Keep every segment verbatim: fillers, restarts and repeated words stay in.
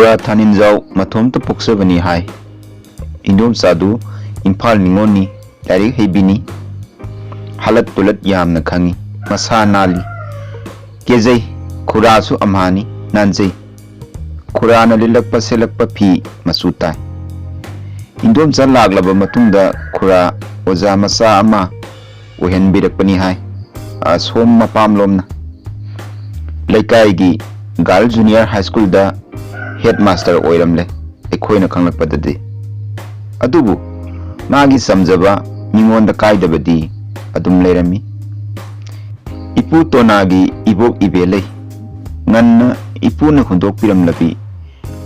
ꯈꯨꯔꯥ ꯊꯥꯅꯤꯟꯖꯥꯎ ꯃꯇꯣꯝꯇ ꯄꯣꯛꯆꯕꯅꯤ ꯍꯥꯏ꯫ ꯏꯟꯗꯣꯝꯆꯥꯗꯨ ꯏꯝꯐꯥꯜ ꯅꯤꯉꯣꯜꯅꯤ, ꯂꯥꯏꯔꯤꯛ ꯍꯩꯕꯤꯅꯤ꯫ ꯍꯥꯂꯠ ꯄꯨꯂꯠ ꯌꯥꯝꯅ ꯈꯪꯏ꯫ ꯃꯁꯥ ꯅꯥꯜꯂꯤ꯫ ꯀꯦꯖꯩ꯫ ꯈꯨꯔꯥꯁꯨ ꯑꯝꯍꯥꯅꯤ, ꯅꯥꯟꯖꯩ꯫ ꯈꯨꯔꯥꯅ ꯂꯤꯠꯂꯛꯄ ꯁꯦꯠꯂꯛꯄ ꯐꯤ ꯃꯆꯨ ꯇꯥꯏ꯫ ꯏꯟꯗꯣꯝꯆꯥ ꯂꯥꯛꯂꯕ ꯃꯇꯨꯡꯗ ꯈꯨꯔꯥ ꯑꯣꯖꯥ ꯃꯆꯥ ꯑꯃ ꯑꯣꯏꯍꯟꯕꯤꯔꯛꯄꯅꯤ ꯍꯥꯏ꯫ ꯑꯁꯣꯝ ꯃꯄꯥꯝꯂꯣꯝꯅ ꯂꯩꯀꯥꯏꯒꯤ ꯒꯥꯔꯜ ꯖꯨꯅꯤꯌꯔ ꯍꯥꯏ ꯁ꯭ꯀꯨꯜꯗ ꯍꯦꯗ ꯃꯥꯁꯇꯔ ꯑꯣꯏꯔꯝꯂꯦ, ꯑꯩꯈꯣꯏꯅ ꯈꯪꯂꯛꯄꯗꯗꯤ꯫ ꯑꯗꯨꯕꯨ ꯃꯥꯒꯤ ꯆꯝꯖꯕ ꯃꯤꯉꯣꯟꯗ ꯀꯥꯏꯗꯕꯗꯤ ꯑꯗꯨꯝ ꯂꯩꯔꯝꯃꯤ꯫ ꯏꯄꯨ ꯇꯣꯅꯥꯒꯤ ꯏꯕꯣꯛ ꯏꯕꯦꯜꯂꯩ ꯉꯟꯅ ꯏꯄꯨꯅ ꯍꯨꯟꯗꯣꯛꯄꯤꯔꯝꯂꯕꯤ,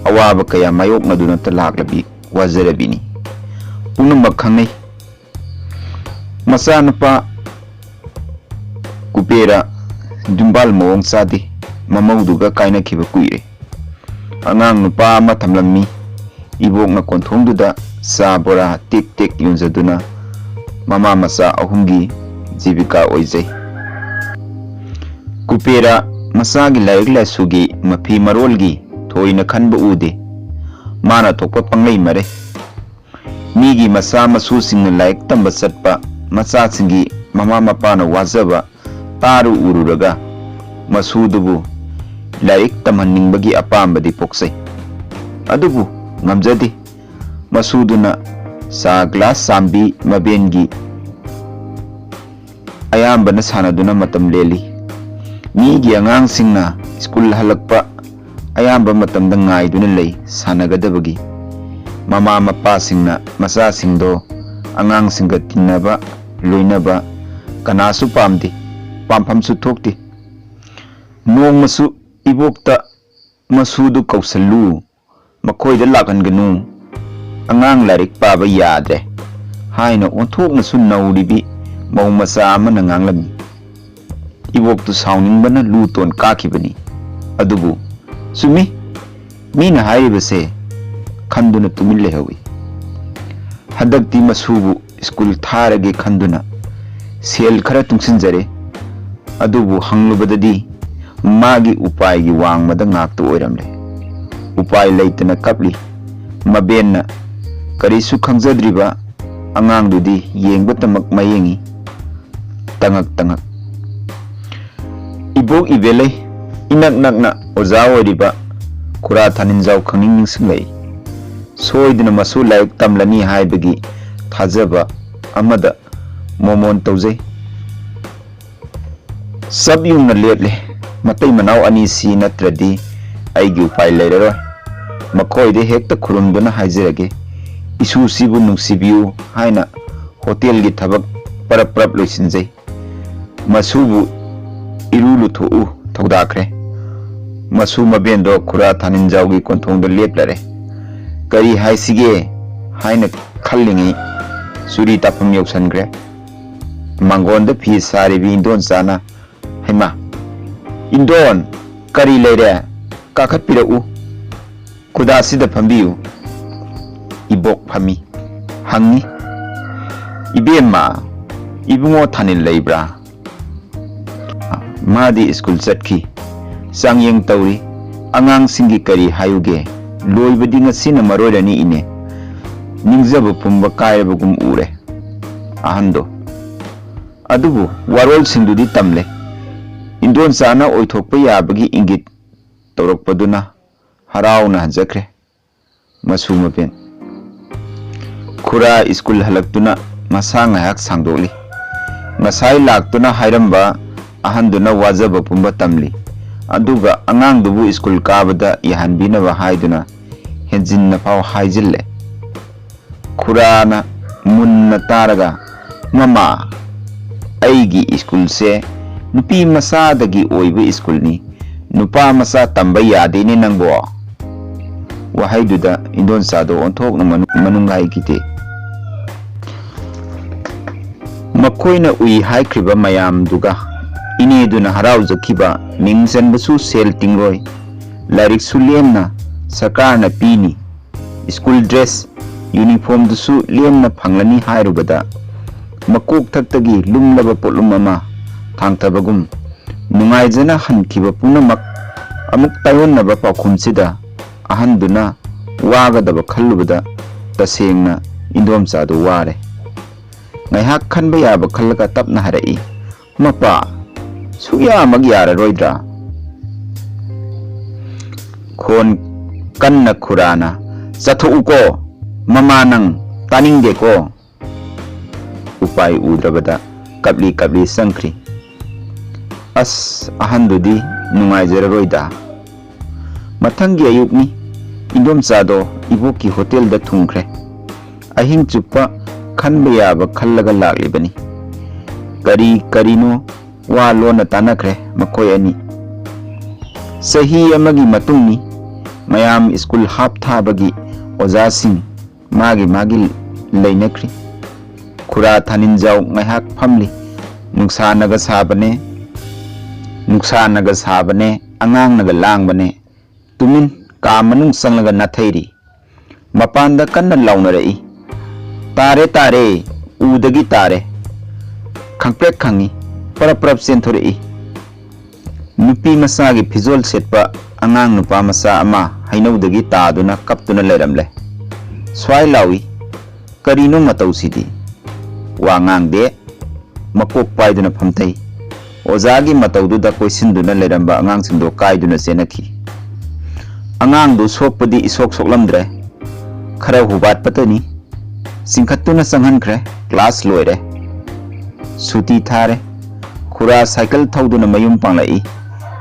ꯑꯋꯥꯕ ꯀꯌꯥ ꯃꯥꯌꯣꯛꯅꯗꯨꯅꯇ ꯂꯥꯛꯂꯕꯤ ꯋꯥꯖꯔꯕꯤꯅꯤ꯫ ꯄꯨꯝꯅꯃꯛ ꯈꯪꯅꯩ꯫ ꯃꯆꯥꯅꯨꯄꯥ ꯀꯨꯕꯦꯔ ꯌꯨꯝꯕꯥꯜ ꯃꯑꯣꯡ ꯆꯥꯗꯦ, ꯃꯃꯧꯗꯨꯒ ꯀꯥꯏꯅꯈꯤꯕ ꯀꯨꯏꯔꯦ꯫ ꯑꯉꯥꯡ ꯅꯨꯄꯥ ꯑꯃ ꯊꯝꯂꯝꯃꯤ꯫ ꯏꯕꯣꯛꯅ ꯀꯣꯟꯊꯣꯡꯗꯨꯗ ꯆꯥ ꯕꯣꯔꯥ ꯇꯦꯛ ꯇꯦꯛ ꯌꯣꯟꯖꯗꯨꯅ ꯃꯃꯥ ꯃꯆꯥ ꯑꯍꯨꯝꯒꯤ ꯖꯤꯕꯤꯀꯥ ꯑꯣꯏꯖꯩ꯫ ꯀꯨꯕꯦꯔ ꯃꯆꯥꯒꯤ ꯂꯥꯏꯔꯤꯛ ꯂꯥꯏꯁꯨꯒꯤ ꯃꯐꯤ ꯃꯔꯣꯜꯒꯤ ꯊꯣꯏꯅ ꯈꯟꯕ ꯎꯗꯦ꯫ ꯃꯥꯅ ꯊꯣꯛꯄ ꯄꯪꯂꯩ ꯃꯔꯩ꯫ ꯃꯤꯒꯤ ꯃꯆꯥ ꯃꯁꯨꯁꯤꯡꯅ ꯂꯥꯏꯔꯤꯛ ꯇꯝꯕ ꯆꯠꯄ, ꯃꯆꯥꯁꯤꯡꯒꯤ ꯃꯃꯥ ꯃꯄꯥꯅ ꯋꯥꯖꯕ ꯇꯥꯔꯨ ꯎꯔꯨꯔꯒ ꯃꯁꯨꯗꯨꯕꯨ ꯂꯥꯏꯔꯤꯛ ꯇꯝꯍꯟꯅꯤꯡꯕꯒꯤ ꯑꯄꯥꯝꯕꯗꯤ ꯄꯣꯛꯆꯩ꯫ ꯑꯗꯨꯕꯨ ꯉꯝꯖꯗꯦ꯫ ꯃꯁꯨꯗꯨꯅ ꯆꯥ ꯒ꯭ꯂꯥꯁ ꯆꯥꯝꯕꯤ ꯃꯕꯦꯟꯒꯤ ꯑꯌꯥꯝꯕꯅ ꯁꯥꯟꯅꯗꯨꯅ ꯃꯇꯝ ꯂꯦꯜꯂꯤ꯫ ꯃꯤꯒꯤ ꯑꯉꯥꯡꯁꯤꯡꯅ ꯁ꯭ꯀꯨꯜ ꯍꯜꯂꯛꯄ ꯑꯌꯥꯝꯕ ꯃꯇꯝꯗ ꯉꯥꯏꯗꯨꯅ ꯂꯩ ꯁꯥꯟꯅꯒꯗꯕꯒꯤ꯫ ꯃꯃꯥ ꯃꯄꯥꯁꯤꯡꯅ ꯃꯆꯥꯁꯤꯡꯗꯣ ꯑꯉꯥꯡꯁꯤꯡꯒ ꯇꯤꯟꯅꯕ, ꯂꯣꯏꯅꯕ ꯀꯅꯥꯁꯨ ꯄꯥꯝꯗꯦ, ꯄꯥꯝꯐꯝꯁꯨ ꯊꯣꯛꯇꯦ꯫ ꯅꯣꯡꯃꯁꯨ ꯏꯕꯣꯛꯇ ꯃꯁꯨꯗꯨ ꯀꯧꯁꯜꯂꯨ, ꯃꯈꯣꯏꯗ ꯂꯥꯛꯍꯟꯒꯅꯨ, ꯑꯉꯥꯡ ꯂꯥꯏꯔꯤꯛ ꯄꯥꯕ ꯌꯥꯗ꯭ꯔꯦ ꯍꯥꯏꯅ ꯑꯣꯟꯊꯣꯛꯅꯁꯨ ꯅꯧꯔꯤꯕꯤ ꯃꯧ ꯃꯆꯥ ꯑꯃꯅ ꯉꯥꯡꯂꯝꯃꯤ꯫ ꯏꯕꯣꯛꯇꯨ ꯁꯥꯎꯅꯤꯡꯕꯅ ꯂꯨ ꯇꯣꯟ ꯀꯥꯈꯤꯕꯅꯤ꯫ ꯑꯗꯨꯕꯨ ꯆꯨꯝꯃꯤ, ꯃꯤꯅ ꯍꯥꯏꯔꯤꯕꯁꯦ ꯈꯟꯗꯨꯅ ꯇꯨꯃꯤꯟ ꯂꯩꯍꯧꯏ꯫ ꯍꯟꯗꯛꯇꯤ ꯃꯁꯨꯕꯨ ꯁ꯭ꯀꯨꯜ ꯊꯥꯔꯒꯦ ꯈꯟꯗꯨꯅ ꯁꯦꯜ ꯈꯔ ꯇꯨꯡꯁꯤꯟꯖꯔꯦ꯫ ꯑꯗꯨꯕꯨ ꯍꯪꯂꯨꯕꯗꯗꯤ ꯃꯥꯒꯤ ꯎꯄꯥꯏꯒꯤ ꯋꯥꯡꯃꯗ ꯉꯥꯛꯇ ꯑꯣꯏꯔꯝꯂꯦ꯫ ꯎꯄꯥꯏ ꯂꯩꯇꯅ ꯀꯞꯂꯤ꯫ ꯃꯕꯦꯟꯅ ꯀꯔꯤꯁꯨ ꯈꯪꯖꯗ꯭ꯔꯤꯕ ꯑꯉꯥꯡꯗꯨꯗꯤ ꯌꯦꯡꯕꯇꯃꯛ ꯃꯌꯦꯡꯏ꯫ ꯇꯉꯛ ꯇꯉꯛ꯫ ꯏꯕꯣꯛ ꯏꯕꯦꯂꯩ ꯏꯅꯛ ꯅꯛꯅ ꯑꯣꯖꯥ ꯑꯣꯏꯔꯤꯕ ꯈꯨꯔꯥ ꯊꯥꯅꯤꯟꯖꯥꯎ ꯈꯪꯅꯤꯡ ꯅꯤꯡꯁꯤꯡꯂꯛꯏ꯫ ꯁꯣꯏꯗꯅ ꯃꯁꯨ ꯂꯥꯏꯔꯤꯛ ꯇꯝꯂꯅꯤ ꯍꯥꯏꯕꯒꯤ ꯊꯥꯖꯕ ꯑꯃꯗ ꯃꯣꯃꯣꯟ ꯇꯧꯖꯩ꯫ ꯆꯞ ꯌꯨꯡꯅ ꯂꯦꯞꯂꯦ꯫ ꯃꯇꯩ ꯃꯅꯥꯎ ꯑꯅꯤꯁꯤ ꯅꯠꯇ꯭ꯔꯗꯤ ꯑꯩꯒꯤ ꯎꯄꯥꯏ ꯂꯩꯔꯔꯣꯏ꯫ ꯃꯈꯣꯏꯗ ꯍꯦꯛꯇ ꯈꯨꯔꯨꯝꯗꯨꯅ ꯍꯥꯏꯖꯔꯒꯦ, "ꯏꯁꯨꯁꯤꯕꯨ ꯅꯨꯡꯁꯤꯕꯤꯌꯨ" ꯍꯥꯏꯅ ꯍꯣꯇꯦꯜꯒꯤ ꯊꯕꯛ ꯄꯔꯞ ꯄꯔꯞ ꯂꯣꯏꯁꯤꯟꯖꯩ꯫ ꯃꯁꯨꯕꯨ ꯏꯔꯨ ꯂꯨꯊꯣꯛꯎ ꯊꯧꯗꯥꯈ꯭ꯔꯦ꯫ ꯃꯁꯨ ꯃꯕꯦꯟꯗꯣ ꯈꯨꯔꯥ ꯊꯥꯅꯤꯟꯖꯥꯎꯒꯤ ꯀꯣꯟꯊꯣꯡꯗ ꯂꯦꯞꯂꯔꯦ꯫ ꯀꯔꯤ ꯍꯥꯏꯁꯤꯒꯦ ꯍꯥꯏꯅ ꯈꯜꯂꯤꯉꯩ ꯆꯨꯔꯤ ꯇꯥꯐꯝ ꯌꯧꯁꯟꯈ꯭ꯔꯦ꯫ ꯃꯥꯡꯒꯣꯟꯗ ꯐꯤ ꯁꯥꯔꯤꯕꯤ ꯏꯟꯗꯣꯟꯆꯥꯅ, "ꯍꯩꯃꯥ, ꯏꯟꯗꯣꯟ, ꯀꯔꯤ ꯂꯩꯔꯦ? ꯀꯥꯈꯠꯄꯤꯔꯛꯎ꯫ ꯈꯨꯗꯥꯁꯤꯗ ꯐꯝꯕꯤꯌꯨ꯫" ꯏꯕꯣꯛ ꯐꯝꯃꯤ꯫ ꯍꯪꯉꯤ, "ꯏꯕꯦꯝꯃ, ꯏꯕꯨꯡꯉꯣ ꯊꯥꯅꯤꯜ ꯂꯩꯕ꯭ꯔꯥ?" "ꯃꯥꯗꯤ ꯁ꯭ꯀꯨꯜ ꯆꯠꯈꯤ꯫ ꯆꯥꯡꯌꯦꯡ ꯇꯧꯔꯤ꯫ ꯑꯉꯥꯡꯁꯤꯡꯒꯤ ꯀꯔꯤ ꯍꯥꯏꯌꯨꯒꯦ? ꯂꯣꯏꯕꯗꯤ ꯉꯁꯤꯅ ꯃꯔꯣꯏꯔꯅꯤ ꯏꯅꯦ꯫ ꯅꯤꯡꯖꯕ ꯄꯨꯝꯕ ꯀꯥꯏꯔꯕꯒꯨꯝ ꯎꯔꯦ ꯑꯍꯟꯗꯣ꯫ ꯑꯗꯨꯕꯨ ꯋꯥꯔꯣꯜꯁꯤꯡꯗꯨꯗꯤ ꯇꯝꯂꯦ꯫" ꯏꯟꯗꯣꯟꯆꯥꯅ ꯑꯣꯏꯊꯣꯛꯄ ꯌꯥꯕꯒꯤ ꯏꯪꯒꯤꯠ ꯇꯧꯔꯛꯄꯗꯨꯅ ꯍꯔꯥꯎꯅ ꯍꯟꯖꯈ꯭ꯔꯦ꯫ ꯃꯁꯨ ꯃꯕꯦꯟ꯫ ꯈꯨꯔꯥ ꯁ꯭ꯀꯨꯜ ꯍꯜꯂꯛꯇꯨꯅ ꯃꯁꯥ ꯉꯥꯏꯍꯥꯛ ꯁꯥꯡꯗꯣꯛꯂꯤ꯫ ꯉꯁꯥꯏ ꯂꯥꯛꯇꯨꯅ ꯍꯥꯏꯔꯝꯕ ꯑꯍꯟꯗꯨꯅ ꯋꯥꯖꯕ ꯄꯨꯝꯕ ꯇꯝꯂꯤ꯫ ꯑꯗꯨꯒ ꯑꯉꯥꯡꯗꯨꯕꯨ ꯁ꯭ꯀꯨꯜ ꯀꯥꯕꯗ ꯌꯥꯍꯟꯕꯤꯅꯕ ꯍꯥꯏꯗꯨꯅ ꯍꯦꯟꯖꯤꯟꯅ ꯐꯥꯎ ꯍꯥꯏꯖꯤꯜꯂꯦ꯫ ꯈꯨꯔꯥꯅ ꯃꯨꯟꯅ ꯇꯥꯔꯒ, "ꯃꯃꯥ, ꯑꯩꯒꯤ ꯁ꯭ꯀꯨꯜꯁꯦ ꯅꯨꯄꯤ ꯃꯆꯥꯗꯒꯤ ꯑꯣꯏꯕ ꯁ꯭ꯀꯨꯜꯅꯤ꯫ ꯅꯨꯄꯥ ꯃꯆꯥ ꯇꯝꯕ ꯌꯥꯗꯦꯅꯦ ꯅꯪꯕꯣ?" ꯋꯥꯍꯩꯗꯨꯗ ꯏꯟꯗꯣꯟꯆꯥꯗꯣ ꯑꯣꯟꯊꯣꯛꯅ ꯃꯅꯨꯡ, ꯃꯅꯨꯡ ꯍꯥꯏꯈꯤꯗꯦ꯫ ꯃꯈꯣꯏꯅ ꯎꯏ ꯍꯥꯏꯈ꯭ꯔꯤꯕ ꯃꯌꯥꯝꯗꯨꯒ ꯏꯅꯦꯗꯨꯅ ꯍꯔꯥꯎꯖꯈꯤꯕ, ꯃꯤꯡ ꯆꯟꯕꯁꯨ ꯁꯦꯜ ꯇꯤꯡꯂꯣꯏ, ꯂꯥꯏꯔꯤꯛꯁꯨ ꯂꯦꯝꯅ ꯁꯔꯀꯥꯔꯅ ꯄꯤꯅꯤ, ꯁ꯭ꯀꯨꯜ ꯗ꯭ꯔꯦꯁ, ꯌꯨꯅꯤꯐꯣꯔꯝꯗꯨꯁꯨ ꯂꯦꯝꯅ ꯐꯪꯂꯅꯤ ꯍꯥꯏꯔꯨꯕꯗ, ꯃꯀꯣꯛ ꯊꯛꯇꯒꯤ ꯂꯨꯝꯂꯕ ꯄꯣꯠꯂꯨꯝ ꯑꯃ ꯊꯥꯡꯊꯕꯒꯨꯝ, ꯅꯨꯡꯉꯥꯏꯖꯅ ꯍꯟꯈꯤꯕ ꯄꯨꯝꯅꯃꯛ ꯑꯃꯨꯛ ꯇꯥꯏꯑꯣꯟꯅꯕ ꯄꯥꯎꯈꯨꯝꯁꯤꯗ ꯑꯍꯟꯗꯨꯅ ꯋꯥꯒꯗꯕ ꯈꯜꯂꯨꯕꯗ ꯇꯁꯦꯡꯅ ꯏꯟꯗꯣꯝꯆꯥꯗꯨ ꯋꯥꯔꯦ꯫ ꯉꯥꯏꯍꯥꯛ ꯈꯟꯕ ꯌꯥꯕ ꯈꯜꯂꯒ ꯇꯞꯅ ꯍꯥꯏꯔꯛꯏ, "ꯃꯄꯥ, ꯁꯨꯛꯌꯥꯃꯛ ꯌꯥꯔꯔꯣꯏꯗ꯭ꯔꯥ?" ꯈꯣꯟ ꯀꯟꯅ ꯈꯨꯔꯥꯅ, "ꯆꯠꯊꯣꯛꯎꯀꯣ, ꯃꯃꯥ ꯅꯪ ꯇꯥꯅꯤꯡꯗꯦꯀꯣ"꯫ ꯎꯄꯥꯏ ꯎꯗ꯭ꯔꯕꯗ ꯀꯞꯂꯤ ꯀꯞꯂꯤ ꯆꯪꯈ꯭ꯔꯤ꯫ ꯑꯁ, ꯑꯍꯟꯗꯨꯗꯤ ꯅꯨꯡꯉꯥꯏꯖꯔꯔꯣꯏꯗ꯫ ꯃꯊꯪꯒꯤ ꯑꯌꯨꯛꯅꯤ꯫ ꯏꯟꯗꯣꯝꯆꯥꯗꯣ ꯏꯕꯣꯛꯀꯤ ꯍꯣꯇꯦꯜꯗ ꯊꯨꯡꯈ꯭ꯔꯦ꯫ ꯑꯍꯤꯡ ꯆꯨꯞꯄ ꯈꯟꯕ ꯌꯥꯕ ꯈꯜꯂꯒ ꯂꯥꯛꯂꯤꯕꯅꯤ꯫ ꯀꯔꯤ ꯀꯔꯤꯅꯣ ꯋꯥ ꯂꯣꯟꯅ ꯇꯥꯟꯅꯈ꯭ꯔꯦ ꯃꯈꯣꯏ ꯑꯅꯤ꯫ ꯆꯍꯤ ꯑꯃꯒꯤ ꯃꯇꯨꯡꯅꯤ꯫ ꯃꯌꯥꯝ ꯁ꯭ꯀꯨꯜ ꯍꯥꯞ ꯊꯥꯕꯒꯤ ꯑꯣꯖꯥꯁꯤꯡ ꯃꯥꯒꯤ ꯃꯥꯒꯤ ꯂꯩꯅꯈ꯭ꯔꯤ꯫ ꯈꯨꯔꯥ ꯊꯥꯅꯤꯟꯖꯥꯎ ꯉꯥꯏꯍꯥꯛ ꯐꯝꯂꯤ꯫ ꯅꯨꯡꯁꯥꯅꯒ ꯁꯥꯕꯅꯦ, ꯅꯨꯡꯁꯥꯅꯒ ꯁꯥꯕꯅꯦ, ꯑꯉꯥꯡꯅꯒ ꯂꯥꯡꯕꯅꯦ꯫ ꯇꯨꯃꯤꯟ ꯀꯥ ꯃꯅꯨꯡ ꯆꯪꯂꯒ ꯅꯥꯊꯩꯔꯤ꯫ ꯃꯄꯥꯟꯗ ꯀꯟꯅ ꯂꯥꯎꯅꯔꯛꯏ꯫ "ꯇꯥꯔꯦ, ꯇꯥꯔꯦ, ꯎꯗꯒꯤ ꯇꯥꯔꯦ"꯫ ꯈꯪꯄ꯭ꯔꯦꯛ ꯈꯪꯉꯤ꯫ ꯄꯔꯞ ꯄꯔꯞ ꯆꯦꯟꯊꯣꯔꯛꯏ꯫ ꯅꯨꯄꯤ ꯃꯆꯥꯒꯤ ꯐꯤꯖꯣꯜ ꯁꯦꯠꯄ ꯑꯉꯥꯡ ꯅꯨꯄꯥ ꯃꯆꯥ ꯑꯃ ꯍꯩꯅꯧꯗꯒꯤ ꯇꯥꯗꯨꯅ ꯀꯞꯇꯨꯅ ꯂꯩꯔꯝꯂꯦ꯫ ꯁ꯭ꯋꯥꯏ ꯂꯥꯎꯏ꯫ ꯀꯔꯤꯅꯣ ꯃꯇꯧꯁꯤꯗꯤ? ꯋꯥ ꯉꯥꯡꯗꯦ꯫ ꯃꯀꯣꯛ ꯄꯥꯏꯗꯨꯅ ꯐꯝꯊꯩ꯫ ꯑꯣꯖꯥꯒꯤ ꯃꯇꯧꯗꯨꯗ ꯀꯣꯏꯁꯤꯟꯗꯨꯅ ꯂꯩꯔꯝꯕ ꯑꯉꯥꯡꯁꯤꯡꯗꯣ ꯀꯥꯏꯗꯨꯅ ꯆꯦꯟꯅꯈꯤ꯫ ꯑꯉꯥꯡꯗꯨ ꯁꯣꯛꯄꯗꯤ ꯏꯁꯣꯛ ꯁꯣꯛꯂꯝꯗ꯭ꯔꯦ꯫ ꯈꯔ ꯍꯨꯕꯥꯠꯄꯇꯅꯤ꯫ ꯆꯤꯡꯈꯠꯇꯨꯅ ꯆꯪꯍꯟꯈ꯭ꯔꯦ꯫ ꯀ꯭ꯂꯥꯁ ꯂꯣꯏꯔꯦ꯫ ꯁꯨꯇꯤ ꯊꯥꯔꯦ꯫ ꯈꯨꯔꯥ ꯁꯥꯏꯀꯜ ꯊꯧꯗꯨꯅ ꯃꯌꯨꯝ ꯄꯥꯡꯂꯛꯏ꯫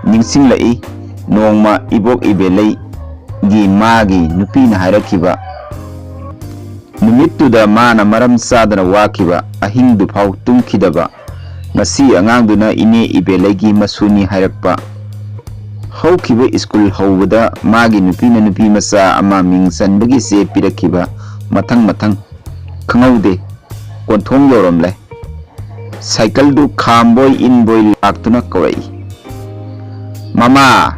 ꯅꯤꯡꯁꯤꯡꯂꯛꯏ ꯅꯣꯡꯃ ꯏꯕꯣꯛ ꯏꯕꯦꯂꯩꯒꯤ ꯃꯥꯒꯤ ꯅꯨꯄꯤꯅ ꯍꯥꯏꯔꯛꯈꯤꯕ ꯅꯨꯃꯤꯠꯇꯨꯗ ꯃꯥꯅ ꯃꯔꯝ ꯆꯥꯗꯅ ꯋꯥꯈꯤꯕ, ꯑꯍꯤꯡꯗꯨꯐꯥꯎ ꯇꯨꯝꯈꯤꯗꯕ꯫ ꯉꯁꯤ ꯑꯉꯥꯡꯗꯨꯅ ꯏꯅꯦ ꯏꯕꯦꯂꯩꯒꯤ ꯃꯁꯨꯅꯤ ꯍꯥꯏꯔꯛꯄ꯫ ꯍꯧꯈꯤꯕ ꯁ꯭ꯀꯨꯜ ꯍꯧꯕꯗ ꯃꯥꯒꯤ ꯅꯨꯄꯤꯅ ꯅꯨꯄꯤ ꯃꯆꯥ ꯑꯃ ꯃꯤꯡ ꯆꯟꯕꯒꯤ ꯆꯦ ꯄꯤꯔꯛꯈꯤꯕ꯫ ꯃꯊꯪ ꯃꯊꯪ ꯈꯪꯍꯧꯗꯦ꯫ ꯀꯣꯟꯊꯣꯡ ꯌꯧꯔꯝꯂꯦ꯫ ꯁꯥꯏꯀꯜꯗꯨ ꯈꯥꯝꯕꯣꯏ ꯏꯟꯕꯣꯏ ꯂꯥꯛꯇꯨꯅ ꯀꯧꯔꯛꯏ, "ꯃꯃꯥ!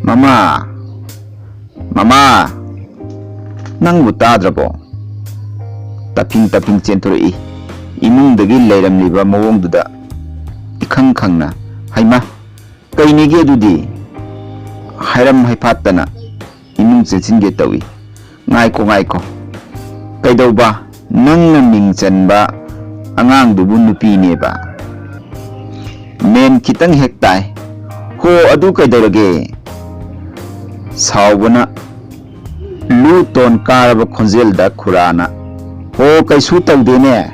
ꯃꯃꯥ!" "ꯃꯃꯥ, ꯅꯪꯕꯨ ꯇꯥꯗ꯭ꯔꯕꯣ?" ꯇꯞꯐꯤꯡ ꯇꯞꯐꯤꯡ ꯆꯦꯟꯊꯣꯔꯛꯏ꯫ ꯏꯃꯨꯡꯗꯒꯤ ꯂꯩꯔꯝꯂꯤꯕ ꯃꯑꯣꯡꯗꯨꯗ ꯏꯈꯪ ꯈꯪꯅ, "ꯍꯩꯃꯥ, ꯀꯩꯅꯦꯒꯦ ꯑꯗꯨꯗꯤ?" ꯍꯥꯏꯔꯝ ꯍꯩꯐꯥꯠꯇꯅ ꯏꯃꯨꯡ ꯆꯦꯟꯁꯤꯟꯒꯦ ꯇꯧꯏ꯫ "ꯉꯥꯏꯈꯣ, ꯉꯥꯏꯈꯣ꯫ ꯀꯩꯗꯧꯕ? ꯅꯪꯅ ꯃꯤꯡ ꯆꯟꯕ ꯑꯉꯥꯡꯗꯨꯕꯨ ꯅꯨꯄꯤꯅꯦꯕ?" ꯃꯦꯟ ꯈꯤꯇꯪ ꯍꯦꯛ ꯇꯥꯏ꯫ "ꯍꯣ, ꯑꯗꯨ ꯀꯩꯗꯧꯔꯒꯦ?" ꯁꯥꯎꯕꯅ ꯂꯨ ꯇꯣꯟ ꯀꯥꯔꯕ ꯈꯣꯟꯖꯦꯜꯗ ꯈꯨꯔꯥꯅ, "ꯍꯣ, ꯀꯩꯁꯨ ꯇꯧꯗꯦꯅꯦ꯫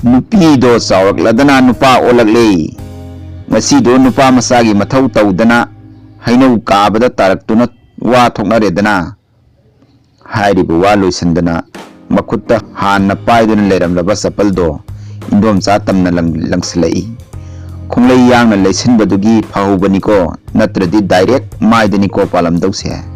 ꯅꯨꯄꯤꯗꯣ ꯆꯥꯎꯔꯛꯂꯗꯅ ꯅꯨꯄꯥ ꯑꯣꯜꯂꯛꯂꯦ꯫ ꯉꯁꯤꯗꯣ ꯅꯨꯄꯥ ꯃꯆꯥꯒꯤ ꯃꯊꯧ ꯇꯧꯗꯅ ꯍꯩꯅꯧ ꯀꯥꯕꯗ ꯇꯥꯔꯛꯇꯨꯅ ꯋꯥ ꯊꯣꯛꯅꯔꯦꯗꯅ꯫" ꯍꯥꯏꯔꯤꯕ ꯋꯥ ꯂꯣꯏꯁꯤꯟꯗꯅ ꯃꯈꯨꯠꯇ ꯍꯥꯟꯅ ꯄꯥꯏꯗꯨꯅ ꯂꯩꯔꯝꯂꯕ ꯆꯄꯜꯗꯣ ꯏꯟꯗꯣꯝꯆꯥ ꯇꯝꯅ ꯂꯪ-, ꯂꯪꯁꯤꯜꯂꯛꯏ꯫ "ꯈꯣꯡꯂꯩ ꯌꯥꯡꯅ ꯂꯩꯁꯤꯟꯕꯗꯨꯒꯤ ꯐꯍꯧꯕꯅꯤꯀꯣ, ꯅꯠꯇ꯭ꯔꯗꯤ ꯗꯥꯏꯔꯦꯛ ꯃꯥꯏꯗꯅꯤꯀꯣ ꯄꯥꯜꯂꯝꯗꯧꯁꯦ꯫"